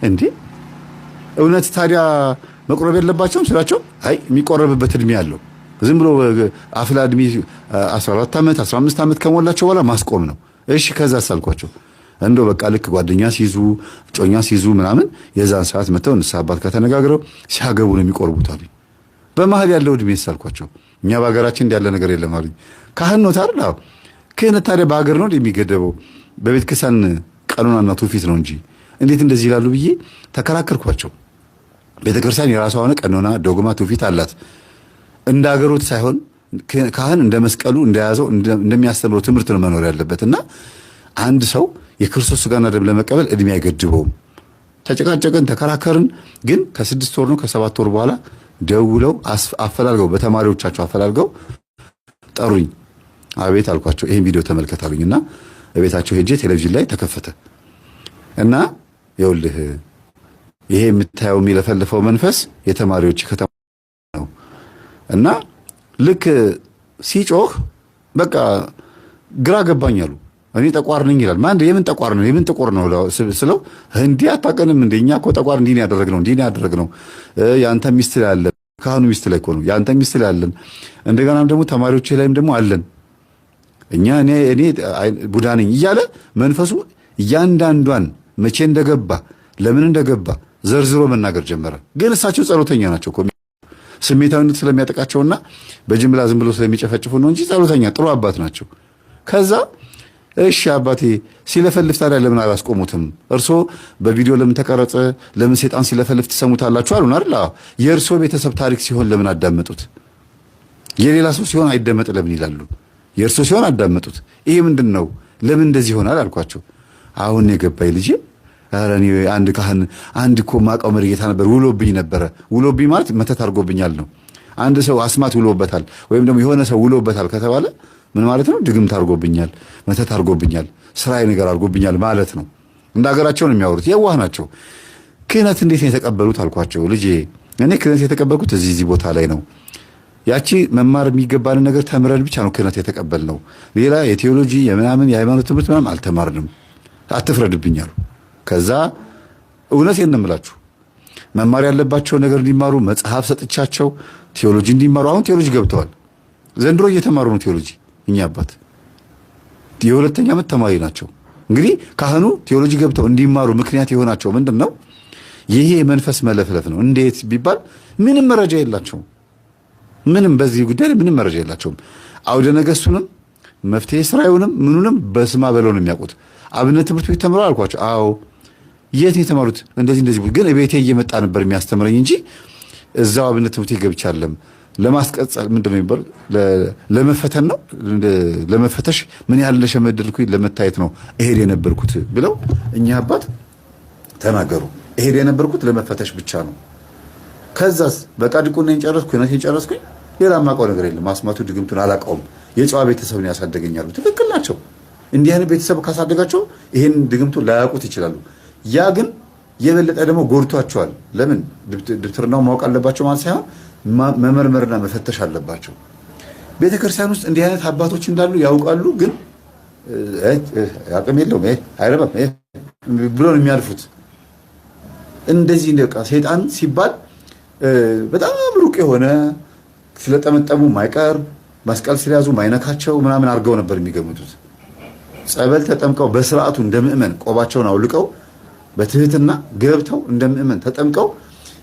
እንዴ? እውነት ታዲያ መቁረብ የለባቸውም ስላቸው፣ አይ የሚቆረብበት እድሜ አለው። ዝም ብሎ አፍላ እድሜ 14 ዓመት 15 ዓመት ከሞላቸው በኋላ ማስቆም ነው። እሺ ከዛ ሳልኳቸው እንደው በቃ ልክ ጓደኛ ሲይዙ ጮኛ ሲይዙ ምናምን የዛን ሰዓት መተው ንስሐ አባት ጋር ተነጋግረው ሲያገቡ ነው የሚቆርቡት አሉኝ። በመሀል ያለው እድሜ ሳልኳቸው እኛ በሀገራችን እንዲያለ ነገር የለም አሉኝ። ካህን ነው ታዲያ? ክህነት ታዲያ በሀገር ነው የሚገደበው? በቤተ ክርስቲያን ቀኖናና ትውፊት ነው እንጂ እንዴት እንደዚህ ይላሉ ብዬ ተከራከርኳቸው። ቤተ ክርስቲያን የራሷ የሆነ ቀኖና፣ ዶግማ፣ ትውፊት አላት። እንደ ሀገሮት ሳይሆን ካህን እንደ መስቀሉ እንደያዘው እንደሚያስተምረው ትምህርት ነው መኖር ያለበት እና አንድ ሰው የክርስቶስ ሥጋና ደም ለመቀበል እድሜ አይገድበውም። ተጨቃጨቅን፣ ተከራከርን። ግን ከ6 ወር ነው ከ7 ወር በኋላ ደውለው አፈላልገው በተማሪዎቻቸው አፈላልገው ጠሩኝ። አቤት አልኳቸው። ይሄን ቪዲዮ ተመልከት አሉኝ እና ቤታቸው ሄጄ ቴሌቪዥን ላይ ተከፈተ እና ይኸውልህ ይሄ የምታየው የሚለፈልፈው መንፈስ የተማሪዎች ከተማ ነው እና ልክ ሲጮህ በቃ ግራ ገባኝ አሉ። እኔ ጠቋር ነኝ ይላል። ማን የምን ጠቋር ነው የምን ጥቁር ነው ስለው እንዲህ አታውቅንም እንደ እኛ እኮ ጠቋር እንዲህ ነው ያደረግነው እንዲህ ነው ያደረግነው። ያንተ ሚስት ላይ አለን፣ ካህኑ ሚስት ላይ እኮ ነው ያንተ ሚስት ላይ አለን። እንደገናም ደግሞ ተማሪዎች ላይም ደግሞ አለን። እኛ እኔ ቡዳ ነኝ እያለ መንፈሱ እያንዳንዷን መቼ እንደገባ ለምን እንደገባ ዘርዝሮ መናገር ጀመረ። ግን እሳቸው ጸሎተኛ ናቸው እኮ ስሜታዊነት ስለሚያጠቃቸውና በጅምላ ዝም ብሎ ስለሚጨፈጭፉ ነው እንጂ ጸሎተኛ ጥሩ አባት ናቸው። ከዛ እሺ አባቴ ሲለፈልፍ ታዲያ ለምን አላስቆሙትም? እርሶ በቪዲዮ ለምን ተቀረጸ? ለምን ሴጣን ሲለፈልፍ ትሰሙታላችሁ አሉን አይደል? የእርሶ ቤተሰብ ታሪክ ሲሆን ለምን አዳመጡት? የሌላ ሰው ሲሆን አይደመጥ ለምን ይላሉ? የእርሶ ሲሆን አዳመጡት። ይሄ ምንድን ነው? ለምን እንደዚህ ይሆናል አልኳቸው። አሁን የገባኝ ልጄ፣ ኧረ እኔ አንድ ካህን አንድ እኮ ማውቀው መሪጌታ ነበር፣ ውሎብኝ ነበረ። ውሎብኝ ማለት መተት አድርጎብኛል ነው። አንድ ሰው አስማት ውሎበታል ወይም ደግሞ የሆነ ሰው ውሎበታል ከተባለ ምን ማለት ነው? ድግምት አድርጎብኛል፣ መተት አድርጎብኛል፣ ስራዬ ነገር አድርጎብኛል ማለት ነው። እንደ ሀገራቸው ነው የሚያወሩት፣ የዋህ ናቸው። ክህነት እንዴት ነው የተቀበሉት አልኳቸው። ልጄ እኔ ክህነት የተቀበልኩት እዚህ እዚህ ቦታ ላይ ነው። ያቺ መማር የሚገባንን ነገር ተምረን ብቻ ነው ክህነት የተቀበልነው። ሌላ የቴዎሎጂ የምናምን የሃይማኖት ትምህርት ምናምን አልተማርንም። አትፍረድብኝ አሉ። ከዛ እውነቴን ነው የምላችሁ መማር ያለባቸው ነገር እንዲማሩ መጽሐፍ ሰጥቻቸው ቴዎሎጂ እንዲማሩ አሁን ቴዎሎጂ ገብተዋል። ዘንድሮ እየተማሩ ነው ቴዎሎጂ። እኛ አባት የሁለተኛ ዓመት ተማሪ ናቸው። እንግዲህ ካህኑ ቴዎሎጂ ገብተው እንዲማሩ ምክንያት የሆናቸው ምንድን ነው? ይሄ የመንፈስ መለፍለፍ ነው። እንዴት ቢባል ምንም መረጃ የላቸውም። ምንም በዚህ ጉዳይ ላይ ምንም መረጃ የላቸውም። አውደ ነገሥቱንም መፍትሔ ስራዩንም ምኑንም በስማ በለው ነው የሚያውቁት። አብነት ትምህርት ቤት ተምረው አልኳቸው። አዎ። የት ነው የተማሩት? እንደዚህ እንደዚህ። ግን ቤቴ እየመጣ ነበር የሚያስተምረኝ እንጂ እዛው አብነት ትምህርት ቤት ገብቻለም። ለማስቀጸል ምንድን ነው የሚባለው? ለመፈተን ነው ለመፈተሽ፣ ምን ያህል እንደሸመደድኩኝ ለመታየት ነው እሄድ የነበርኩት ብለው እኚህ አባት ተናገሩ። እሄድ የነበርኩት ለመፈተሽ ብቻ ነው። ከዛስ በቃ ዲቁናዬን ጨረስኩ፣ ክህነቴን ጨረስኩኝ። ሌላ የማውቀው ነገር የለም። አስማቱ ድግምቱን አላውቀውም። የጨዋ ቤተሰብ ነው ያሳደገኝ አሉ። ትክክል ናቸው። እንዲህ አይነት ቤተሰብ ካሳደጋቸው ይሄን ድግምቱን ላያውቁት ይችላሉ። ያ ግን የበለጠ ደግሞ ጎድቷቸዋል። ለምን ድብትርናው ማወቅ አለባቸው ማለት ሳይሆን መመርመርና መፈተሽ አለባቸው። ቤተክርስቲያን ውስጥ እንዲህ አይነት አባቶች እንዳሉ ያውቃሉ። ግን አቅም የለውም አይረባም ብሎ ነው የሚያልፉት። እንደዚህ በቃ ሰይጣን ሲባል በጣም ሩቅ የሆነ ስለጠመጠሙ ማይቀር መስቀል ስለያዙ ማይነካቸው ምናምን አድርገው ነበር የሚገምቱት። ጸበል ተጠምቀው በስርዓቱ እንደ ምእመን ቆባቸውን አውልቀው በትህትና ገብተው እንደ ምእመን ተጠምቀው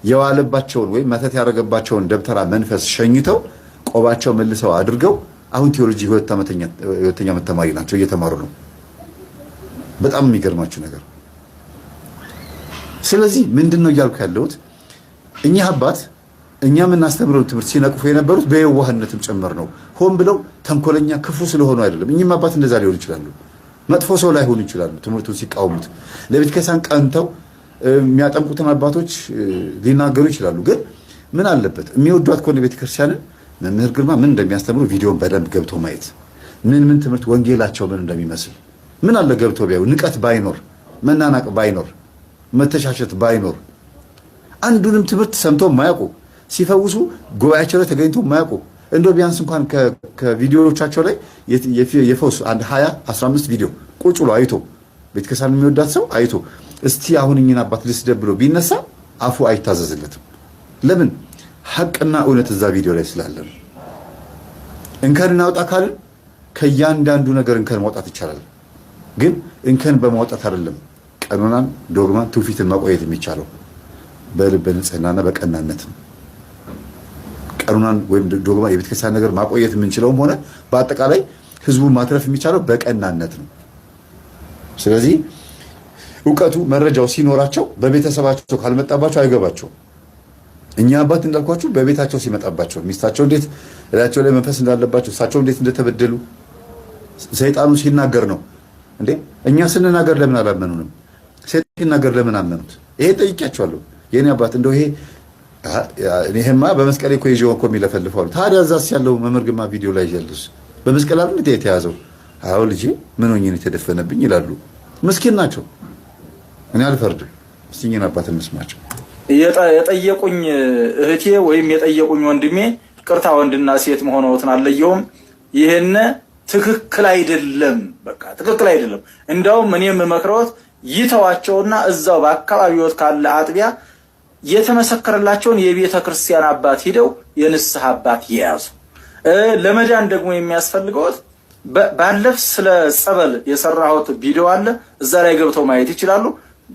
የዋለባቸውን ወይም መተት ያደረገባቸውን ደብተራ መንፈስ ሸኝተው ቆባቸው መልሰው አድርገው አሁን ቴዎሎጂ ሁለተኛ ዓመት ተማሪ ናቸው፣ እየተማሩ ነው። በጣም የሚገርማችሁ ነገር። ስለዚህ ምንድን ነው እያልኩ ያለሁት እኚህ አባት እኛ የምናስተምረው ትምህርት ሲነቅፉ የነበሩት በየዋህነትም ጭምር ነው። ሆን ብለው ተንኮለኛ ክፉ ስለሆኑ አይደለም። እኚህም አባት እንደዛ ሊሆኑ ይችላሉ። መጥፎ ሰው ላይሆኑ ይችላሉ። ትምህርቱን ሲቃወሙት ለቤተክርስቲያን ቀንተው የሚያጠምቁትን አባቶች ሊናገሩ ይችላሉ። ግን ምን አለበት የሚወዷት ከሆነ ቤተክርስቲያንን መምህር ግርማ ምን እንደሚያስተምሩ ቪዲዮን በደንብ ገብቶ ማየት፣ ምን ምን ትምህርት ወንጌላቸው ምን እንደሚመስል ምን አለ ገብቶ ቢያዩ፣ ንቀት ባይኖር፣ መናናቅ ባይኖር፣ መተሻሸት ባይኖር፣ አንዱንም ትምህርት ሰምቶ ማያውቁ ሲፈውሱ ጉባኤያቸው ላይ ተገኝቶ ማያውቁ እንደው ቢያንስ እንኳን ከቪዲዮዎቻቸው ላይ የፈውስ አንድ 20 15 ቪዲዮ ቁጭ ብሎ አይቶ ቤተክርስቲያን የሚወዳት ሰው አይቶ እስቲ አሁን እኝን አባት ልስደብ ብሎ ቢነሳ አፉ አይታዘዝለትም። ለምን? ሐቅና እውነት እዛ ቪዲዮ ላይ ስላለ ነው። እንከን እናውጣ ካልን ከእያንዳንዱ ነገር እንከን ማውጣት ይቻላል። ግን እንከን በማውጣት አይደለም ቀኖናን፣ ዶግማን፣ ትውፊትን ማቆየት የሚቻለው በልበ ንጽህናና በቀናነት ነው። ቀኖናን ወይም ዶግማ የቤተክርስቲያን ነገር ማቆየት የምንችለውም ሆነ በአጠቃላይ ህዝቡን ማትረፍ የሚቻለው በቀናነት ነው። ስለዚህ እውቀቱ መረጃው ሲኖራቸው በቤተሰባቸው ካልመጣባቸው አይገባቸውም። እኛ አባት እንዳልኳችሁ በቤታቸው ሲመጣባቸው ሚስታቸው እንዴት እላቸው ላይ መንፈስ እንዳለባቸው፣ እሳቸው እንዴት እንደተበደሉ ሰይጣኑ ሲናገር ነው እንዴ። እኛ ስንናገር ለምን አላመኑንም? ሰይጣን ሲናገር ለምን አመኑት? ይሄ ጠይቄያቸዋለሁ። የኔ አባት እንደው ይሄማ በመስቀል እኮ ይዤው እኮ የሚለፈልፈው አሉ። ታዲያ እዛስ ያለው መምህር ግርማ ቪዲዮ ላይ ያለስ በመስቀል አይደል እንዴ የተያዘው? አዎ ልጄ ምን ሆኜ ነው የተደፈነብኝ ይላሉ። ምስኪን ናቸው። እኔ አልፈርድም። እስቲ እኚህን አባት እንስማቸው። የጠየቁኝ እህቴ ወይም የጠየቁኝ ወንድሜ፣ ቅርታ ወንድና ሴት መሆንዎትን አልለየውም። ይህን ትክክል አይደለም፣ በቃ ትክክል አይደለም። እንዳውም እኔ የምመክረዎት ይተዋቸውና እዛው በአካባቢዎት ካለ አጥቢያ የተመሰከረላቸውን የቤተ ክርስቲያን አባት ሂደው የንስሐ አባት የያዙ። ለመዳን ደግሞ የሚያስፈልገዎት ባለፍ ስለ ጸበል የሰራሁት ቪዲዮ አለ፣ እዛ ላይ ገብተው ማየት ይችላሉ።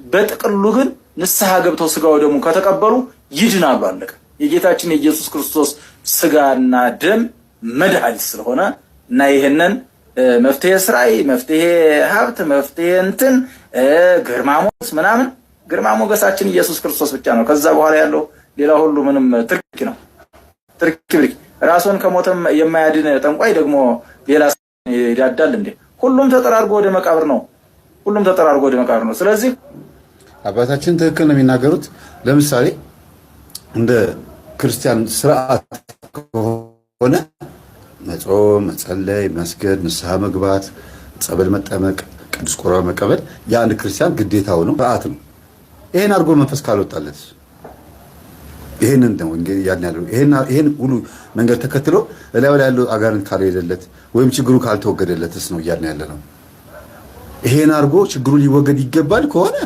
በጥቅሉ ግን ንስሐ ገብተው ስጋው ደግሞ ከተቀበሉ ይድናሉ። አለቀ። የጌታችን የኢየሱስ ክርስቶስ ስጋና ደም መድኃኒት ስለሆነ እና ይህንን መፍትሄ ስራይ፣ መፍትሄ ሀብት፣ መፍትሄ እንትን ግርማ ሞገስ ምናምን፣ ግርማ ሞገሳችን ኢየሱስ ክርስቶስ ብቻ ነው። ከዛ በኋላ ያለው ሌላ ሁሉ ምንም ትርኪ ነው። ትርኪ ብርኪ። ራሱን ከሞተም የማያድን ጠንቋይ ደግሞ ሌላ ይዳዳል እንዴ? ሁሉም ተጠራርጎ ወደ መቃብር ነው። ሁሉም ተጠራርጎ ወደ መቃብር ነው። ስለዚህ አባታችን ትክክል ነው የሚናገሩት። ለምሳሌ እንደ ክርስቲያን ስርዓት ከሆነ መጾም፣ መጸለይ፣ መስገድ፣ ንስሐ መግባት፣ ጸበል መጠመቅ፣ ቅዱስ ቁርባን መቀበል የአንድ ክርስቲያን ግዴታው ነው፣ ስርዓት ነው። ይሄን አድርጎ መንፈስ ካልወጣለት፣ ይሄንን ነው እንግዲህ ያን ያለው፣ ይሄን ሁሉ መንገድ ተከትሎ እላዩ ላይ ያለው አጋንንት ካልሄደለት ወይም ችግሩ ካልተወገደለትስ ነው እያልን ያለ ነው። ይሄን አድርጎ ችግሩ ሊወገድ ይገባል ከሆነ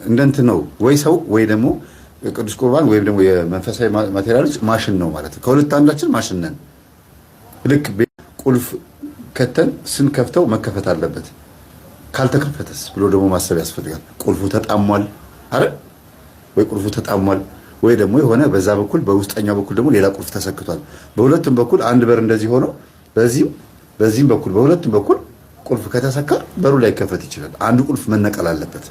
እንደንት ነው ወይ ሰው ወይ ደግሞ ቅዱስ ቁርባን ወይም ደግሞ የመንፈሳዊ material ኦች ማሽን ነው ማለት ነው። ከሁለት አንዳችን ማሽን ነን። ልክ ቁልፍ ከተን ስንከፍተው መከፈት አለበት። ካልተከፈተስ ብሎ ደግሞ ማሰብ ያስፈልጋል። ቁልፉ ተጣሟል አይደል? ወይ ቁልፉ ተጣሟል ወይ ደግሞ የሆነ በዛ በኩል በውስጠኛው በኩል ደግሞ ሌላ ቁልፍ ተሰክቷል። በሁለቱም በኩል አንድ በር እንደዚህ ሆኖ በዚህም በዚህም በኩል በሁለቱም በኩል ቁልፍ ከተሰካ በሩ ላይ ከፈት ይችላል። አንዱ ቁልፍ መነቀል አለበት።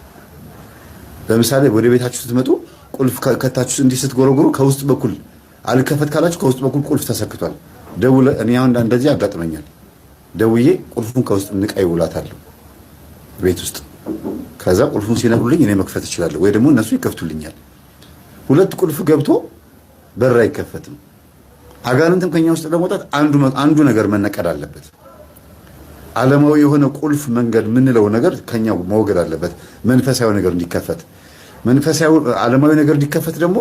ለምሳሌ ወደ ቤታችሁ ስትመጡ ቁልፍ ከታችሁ እንዲህ ስትጎረጉሩ ከውስጥ በኩል አልከፈት ካላችሁ ከውስጥ በኩል ቁልፍ ተሰክቷል። ደውለ እኔ አሁን እንደዚህ ያጋጥመኛል። ደውዬ ቁልፉን ከውስጥ ንቃይ ውላታለሁ ቤት ውስጥ። ከዛ ቁልፉን ሲነቅሉልኝ እኔ መክፈት እችላለሁ፣ ወይ ደግሞ እነሱ ይከፍቱልኛል። ሁለት ቁልፍ ገብቶ በር አይከፈትም። አጋንንትም ከኛ ውስጥ ለመውጣት አንዱ ነገር መነቀል አለበት። ዓለማዊ የሆነ ቁልፍ መንገድ የምንለው ነገር ከኛ መወገድ አለበት። መንፈሳዊ ነገር እንዲከፈት፣ መንፈሳዊ ዓለማዊ ነገር እንዲከፈት ደግሞ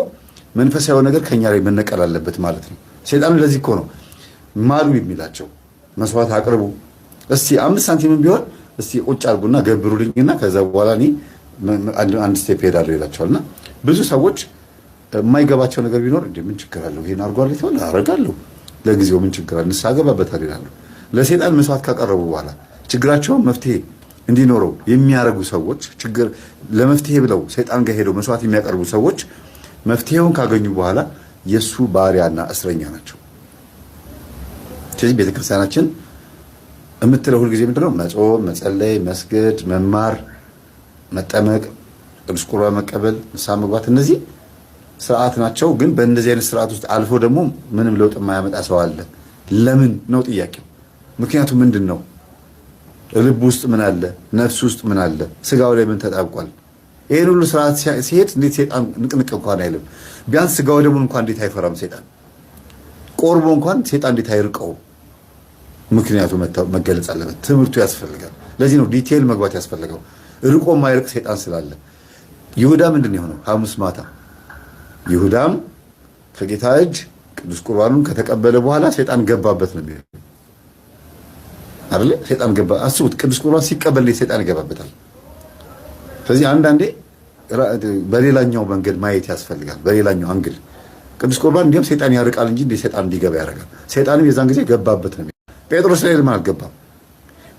መንፈሳዊ ነገር ከኛ ላይ መነቀል አለበት ማለት ነው። ሰይጣን ለዚህ እኮ ነው ማሉ የሚላቸው፣ መስዋዕት አቅርቡ፣ እስቲ 5 ሳንቲምም ቢሆን እስቲ ቁጭ አድርጉና ገብሩልኝና ከዛ በኋላ እኔ አንድ step ሄዳለሁ ይላቸዋል። እና ብዙ ሰዎች የማይገባቸው ነገር ቢኖር እንደ ምን ችግር አለው ይሄን አድርጓል የተባለ አደርጋለሁ፣ ለጊዜው ምን ችግር አለ፣ ንስሐ ገባበታል ይላሉ። ለሰይጣን መስዋዕት ካቀረቡ በኋላ ችግራቸውን መፍትሄ እንዲኖረው የሚያደርጉ ሰዎች፣ ችግር ለመፍትሄ ብለው ሰይጣን ጋር ሄደው መስዋዕት የሚያቀርቡ ሰዎች መፍትሄውን ካገኙ በኋላ የእሱ ባሪያና እስረኛ ናቸው። ስለዚህ ቤተክርስቲያናችን የምትለው ሁልጊዜ ምንድነው? መጾም፣ መጸለይ፣ መስገድ፣ መማር፣ መጠመቅ፣ ቅዱስ ቁርባን መቀበል፣ ንስሐ መግባት እነዚህ ስርዓት ናቸው። ግን በእነዚህ አይነት ስርዓት ውስጥ አልፎ ደግሞ ምንም ለውጥ የማያመጣ ሰው አለ። ለምን ነው ጥያቄው። ምክንያቱ ምንድን ነው? ልብ ውስጥ ምን አለ? ነፍስ ውስጥ ምን አለ? ስጋው ላይ ምን ተጣብቋል? ይህን ሁሉ ስርዓት ሲሄድ እንዴት ሴጣን ንቅንቅ እንኳን አይልም? ቢያንስ ስጋው ደግሞ እንኳን እንዴት አይፈራም? ሴጣን ቆርቦ እንኳን ሴጣን እንዴት አይርቀውም? ምክንያቱ መገለጽ አለበት። ትምህርቱ ያስፈልጋል። ለዚህ ነው detail መግባት ያስፈልገው። ርቆ ማይርቅ ሴጣን ስላለ። ይሁዳ ምንድን ነው የሆነው? ሐሙስ ማታ ይሁዳም ከጌታ እጅ ቅዱስ ቁርባኑን ከተቀበለ በኋላ ሴጣን ገባበት ነው የሚለው አይደለ? ሴጣን ገባ። አስቡት፣ ቅዱስ ቁርባን ሲቀበል ሴጣን ይገባበታል። ስለዚህ አንዳንዴ በሌላኛው መንገድ ማየት ያስፈልጋል። በሌላኛው angle ቅዱስ ቁርባን እንዲሁም ሴጣን ያርቃል እንጂ እንደ ሴጣን እንዲገባ ያደርጋል። ሴጣንም የዛን ጊዜ ገባበት ነው። ጴጥሮስ ላይ ለምን አልገባም?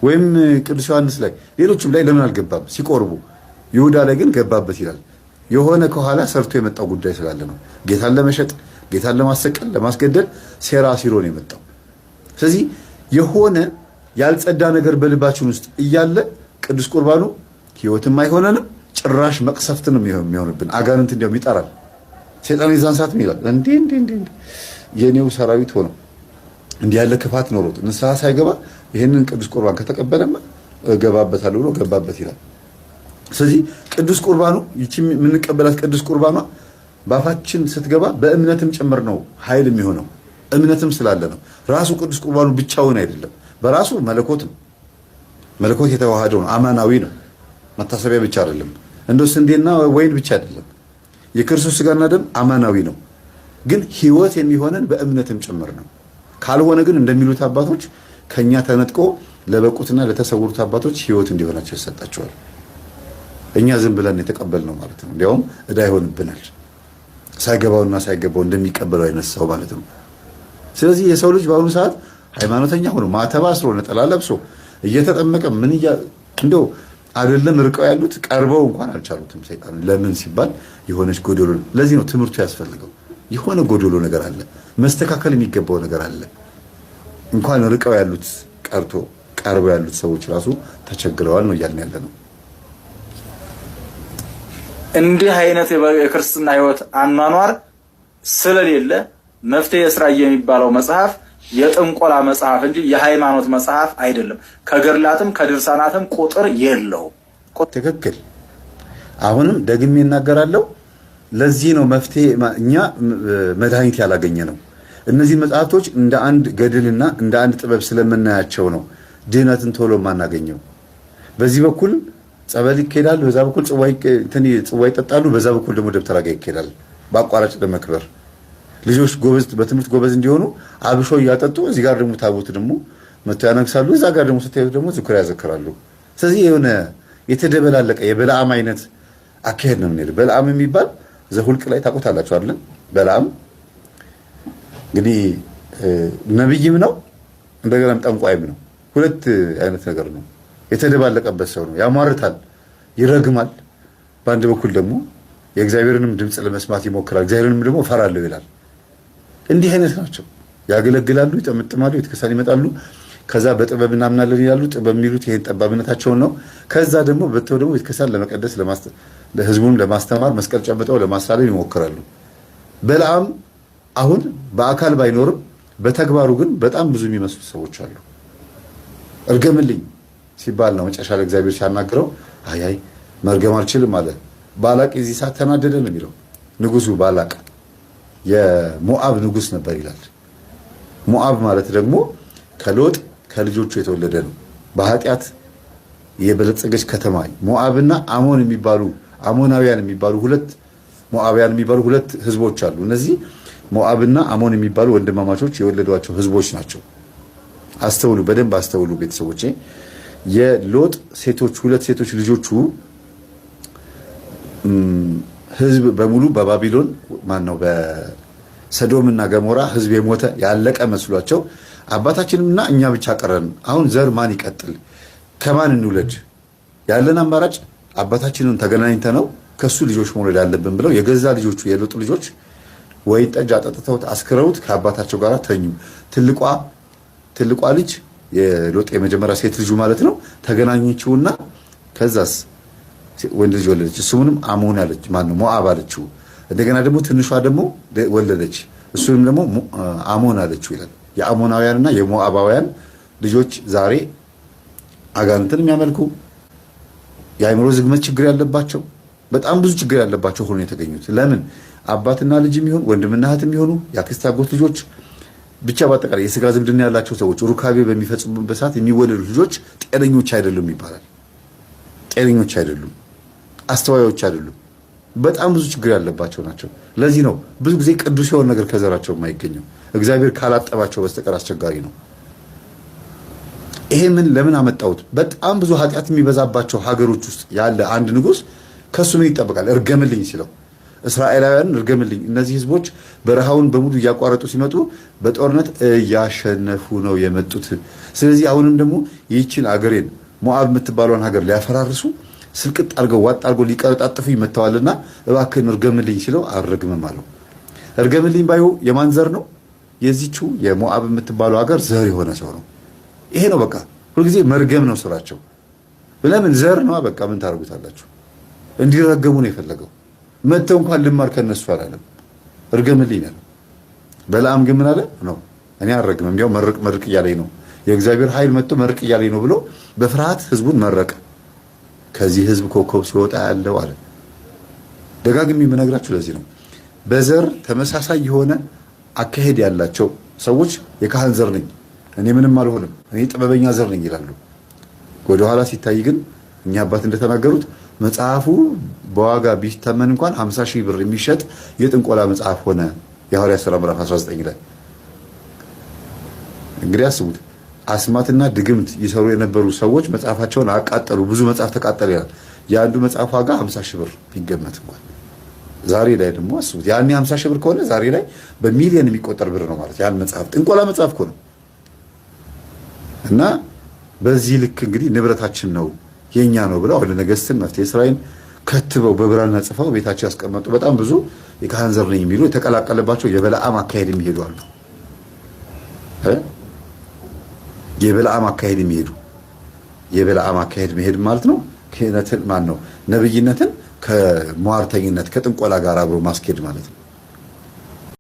ወይም ቅዱስ ዮሐንስ ላይ፣ ሌሎችም ላይ ለምን አልገባም ሲቆርቡ? ይሁዳ ላይ ግን ገባበት ይላል። የሆነ ከኋላ ሰርቶ የመጣው ጉዳይ ስላለ ነው። ጌታን ለመሸጥ፣ ጌታን ለማሰቀል፣ ለማስገደል ሴራ ሲሮ ነው የመጣው። ስለዚህ የሆነ ያልጸዳ ነገር በልባችን ውስጥ እያለ ቅዱስ ቁርባኑ ሕይወትም አይሆነንም፣ ጭራሽ መቅሰፍት ነው የሚሆንብን። አጋንንት እንዲያውም ይጠራል። ሰይጣን የዛን ሰዓት ምን ይላል? እንዴ እንዴ እንዴ የኔው ሰራዊት ሆኖ እንዲህ ያለ ክፋት ኖሮት ንስሐ ሳይገባ ይህንን ቅዱስ ቁርባን ከተቀበለማ እገባበታለሁ ብሎ ገባበት ይላል። ስለዚህ ቅዱስ ቁርባኑ ይቺ የምንቀበላት ቅዱስ ቁርባኗ ባፋችን ስትገባ በእምነትም ጭምር ነው ኃይል የሚሆነው። እምነትም ስላለ ነው። ራሱ ቅዱስ ቁርባኑ ብቻውን አይደለም። በራሱ መለኮት ነው። መለኮት የተዋሃደው ነው። አማናዊ ነው። መታሰቢያ ብቻ አይደለም። እንደው ስንዴና ወይን ብቻ አይደለም። የክርስቶስ ስጋና ደም አማናዊ ነው። ግን ሕይወት የሚሆነን በእምነትም ጭምር ነው። ካልሆነ ግን እንደሚሉት አባቶች ከኛ ተነጥቆ ለበቁትና ለተሰውሩት አባቶች ሕይወት እንዲሆናቸው ይሰጣቸዋል። እኛ ዝም ብለን የተቀበልነው ማለት ነው። እንዲያውም ዕዳ ይሆንብናል። ሳይገባውና ሳይገባው እንደሚቀበለው አይነት ሰው ማለት ነው። ስለዚህ የሰው ልጅ በአሁኑ ሰዓት ሃይማኖተኛ ሆኖ ማተብ አስሮ ነጠላ ለብሶ እየተጠመቀ ምን እንደው አይደለም ርቀው ያሉት ቀርበው እንኳን አልቻሉትም ሰይጣን። ለምን ሲባል የሆነች ጎደሎ። ለዚህ ነው ትምህርቱ ያስፈልገው። የሆነ ጎደሎ ነገር አለ፣ መስተካከል የሚገባው ነገር አለ። እንኳን ርቀው ያሉት ቀርቶ ቀርበው ያሉት ሰዎች ራሱ ተቸግረዋል ነው እያልን ያለ ነው። እንዲህ አይነት የክርስትና ህይወት አኗኗር ስለሌለ መፍትሔ ሥራይ የሚባለው መጽሐፍ የጥንቆላ መጽሐፍ እንጂ የሃይማኖት መጽሐፍ አይደለም። ከገድላትም ከድርሳናትም ቁጥር የለውም። ትክክል። አሁንም ደግሜ እናገራለሁ። ለዚህ ነው መፍትሄ እኛ መድኃኒት ያላገኘ ነው። እነዚህ መጽሐፍቶች እንደ አንድ ገድልና እንደ አንድ ጥበብ ስለምናያቸው ነው ድህነትን ቶሎ የማናገኘው። በዚህ በኩል ጸበል ይካሄዳል፣ በዛ በኩል ጽዋ ይጠጣሉ፣ በዛ በኩል ደግሞ ደብተራ ጋር ይካሄዳል። በአቋራጭ ለመክበር ልጆች ጎበዝ በትምህርት ጎበዝ እንዲሆኑ አብሾ እያጠጡ እዚህ ጋር ደግሞ ታቦት ደግሞ መጥተው ያነግሳሉ። እዛ ጋር ደግሞ ስታዩት ደግሞ ዝክር ያዘክራሉ። ስለዚህ የሆነ የተደበላለቀ የበለዓም አይነት አካሄድ ነው የምንሄደው። በለዓም የሚባል ዘሁልቅ ላይ ታውቁታላችሁ አይደል? በለዓም እንግዲህ ነብይም ነው እንደገናም ጠንቋይም ነው። ሁለት አይነት ነገር ነው የተደባለቀበት ሰው ነው። ያሟርታል፣ ይረግማል። በአንድ በኩል ደግሞ የእግዚአብሔርንም ድምፅ ለመስማት ይሞክራል። እግዚአብሔርንም ደግሞ እፈራለሁ ይላል። እንዲህ አይነት ናቸው። ያገለግላሉ፣ ይጠመጥማሉ፣ ቤተክርስቲያን ይመጣሉ። ከዛ በጥበብ እናምናለን ይላሉ። ጥበብ የሚሉት ይሄን ጠባብነታቸውን ነው። ከዛ ደግሞ በተው ደግሞ ቤተክርስቲያን ለመቀደስ ለህዝቡን ለማስተማር መስቀል ጨብጠው ለማሳለም ይሞክራሉ። በለዓም አሁን በአካል ባይኖርም በተግባሩ ግን በጣም ብዙ የሚመስሉ ሰዎች አሉ። እርገምልኝ ሲባል ነው መጨረሻ ላይ እግዚአብሔር ሲያናግረው አይ አይ መርገም አልችልም አለ። ባላቅ የዚህ ሰዓት ተናደደ ነው የሚለው ንጉሱ። ባላቅ የሞአብ ንጉስ ነበር ይላል። ሞአብ ማለት ደግሞ ከሎጥ ከልጆቹ የተወለደ ነው። በኃጢአት የበለጸገች ከተማ ሞአብና አሞን የሚባሉ አሞናውያን የሚባሉ ሁለት ሞአብያን የሚባሉ ሁለት ህዝቦች አሉ። እነዚህ ሞአብና አሞን የሚባሉ ወንድማማቾች የወለዷቸው ህዝቦች ናቸው። አስተውሉ፣ በደንብ አስተውሉ ቤተሰቦቼ። የሎጥ ሴቶች ሁለት ሴቶች ልጆቹ ህዝብ በሙሉ በባቢሎን ማነው በሰዶምና ገሞራ ህዝብ የሞተ ያለቀ መስሏቸው አባታችንምና እኛ ብቻ ቀረን፣ አሁን ዘር ማን ይቀጥል? ከማን እንውለድ? ያለን አማራጭ አባታችንን ተገናኝተ ነው ከሱ ልጆች መውለድ አለብን ብለው የገዛ ልጆቹ የሎጥ ልጆች ወይን ጠጅ አጠጥተውት አስክረውት ከአባታቸው ጋር ተኙ። ትልቋ ልጅ የሎጥ የመጀመሪያ ሴት ልጁ ማለት ነው ተገናኘችውና ከዛስ ወንድ ልጅ ወለደች። እሱንም አሞን አለች፣ ማነው ሞአብ አለችው። እንደገና ደግሞ ትንሿ ደግሞ ወለደች፣ እሱንም ደግሞ አሞን አለችው ይላል። የአሞናውያንና የሞአባውያን ልጆች ዛሬ አጋንንትን የሚያመልኩ የአእምሮ ዝግመት ችግር ያለባቸው በጣም ብዙ ችግር ያለባቸው ሆኖ የተገኙት ለምን አባትና ልጅ የሚሆን ወንድምና እህት የሚሆኑ የአክስት አጎት ልጆች ብቻ በአጠቃላይ የስጋ ዝምድና ያላቸው ሰዎች ሩካቤ በሚፈጽሙበት ሰዓት የሚወለዱ ልጆች ጤነኞች አይደሉም ይባላል። ጤነኞች አይደሉም፣ አስተዋዮች አይደሉም። በጣም ብዙ ችግር ያለባቸው ናቸው። ለዚህ ነው ብዙ ጊዜ ቅዱስ የሆነ ነገር ከዘራቸው የማይገኘው። እግዚአብሔር ካላጠባቸው በስተቀር አስቸጋሪ ነው። ይሄ ምን ለምን አመጣሁት? በጣም ብዙ ኃጢአት የሚበዛባቸው ሀገሮች ውስጥ ያለ አንድ ንጉስ ከሱ ምን ይጠበቃል? እርገምልኝ ሲለው እስራኤላውያንን እርገምልኝ፣ እነዚህ ህዝቦች በረሃውን በሙሉ እያቋረጡ ሲመጡ በጦርነት እያሸነፉ ነው የመጡት። ስለዚህ አሁንም ደግሞ ይህችን አገሬን ሞዓብ የምትባለውን ሀገር ሊያፈራርሱ ስልቅጥ አድርገው ዋጥ አድርገው ሊቀረጣጥፉ ይመተዋልና እባክህን እርገምልኝ ሲለው አልረግምም አለው። እርገምልኝ ባዩ የማን ዘር ነው? የዚቹ የሞዓብ የምትባለው ሀገር ዘር የሆነ ሰው ነው። ይሄ ነው በቃ ሁልጊዜ መርገም ነው ስራቸው። ለምን ዘር ነው በቃ ምን ታደርጉታላችሁ? እንዲረገሙ ነው የፈለገው። መጥተው እንኳን ልማር ከነሱ አላለም። እርገምልኝ ነው። በለዓም ግን ምን አለ? ነው እኔ አልረግምም፣ እንዲያው መርቅ መርቅ እያለኝ ነው፣ የእግዚአብሔር ኃይል መጥቶ መርቅ እያለኝ ነው ብሎ በፍርሃት ህዝቡን መረቀ። ከዚህ ህዝብ ኮከብ ሲወጣ ያለው አለ። ደጋግሜ የምነግራችሁ ለዚህ ነው። በዘር ተመሳሳይ የሆነ አካሄድ ያላቸው ሰዎች የካህን ዘር ነኝ እኔ ምንም አልሆንም እኔ ጥበበኛ ዘር ነኝ ይላሉ። ወደኋላ ሲታይ ግን እኛ አባት እንደተናገሩት መጽሐፉ በዋጋ ቢተመን እንኳን 50 ሺህ ብር የሚሸጥ የጥንቆላ መጽሐፍ ሆነ። የሐዋርያት ሥራ ምዕራፍ 19 ላይ እንግዲህ አስቡት። አስማትና ድግምት ይሰሩ የነበሩ ሰዎች መጽሐፋቸውን አቃጠሉ። ብዙ መጽሐፍ ተቃጠለ ይላል። የአንዱ መጽሐፍ ዋጋ 50 ሺህ ብር ቢገመት እንኳን ዛሬ ላይ ደግሞ አስቡት። ያኔ 50 ሺህ ብር ከሆነ ዛሬ ላይ በሚሊዮን የሚቆጠር ብር ነው ማለት ያን መጽሐፍ ጥንቆላ መጽሐፍ እኮ ነው። እና በዚህ ልክ እንግዲህ ንብረታችን ነው የኛ ነው ብለው አሁን ነገስትን መፍትሄ ስራይን ከትበው በብራና ጽፈው ቤታቸው ያስቀመጡ በጣም ብዙ የካህን ዘር ነኝ የሚሉ የተቀላቀለባቸው የበለዓም አካሄድ የሚሄዱ አሉ። የበለዓም አካሄድ የሚሄዱ የበለዓም አካሄድ መሄድ ማለት ነው። ክህነትን ማን ነው ነብይነትን ከሟርተኝነት ከጥንቆላ ጋር አብሮ ማስኬድ ማለት ነው።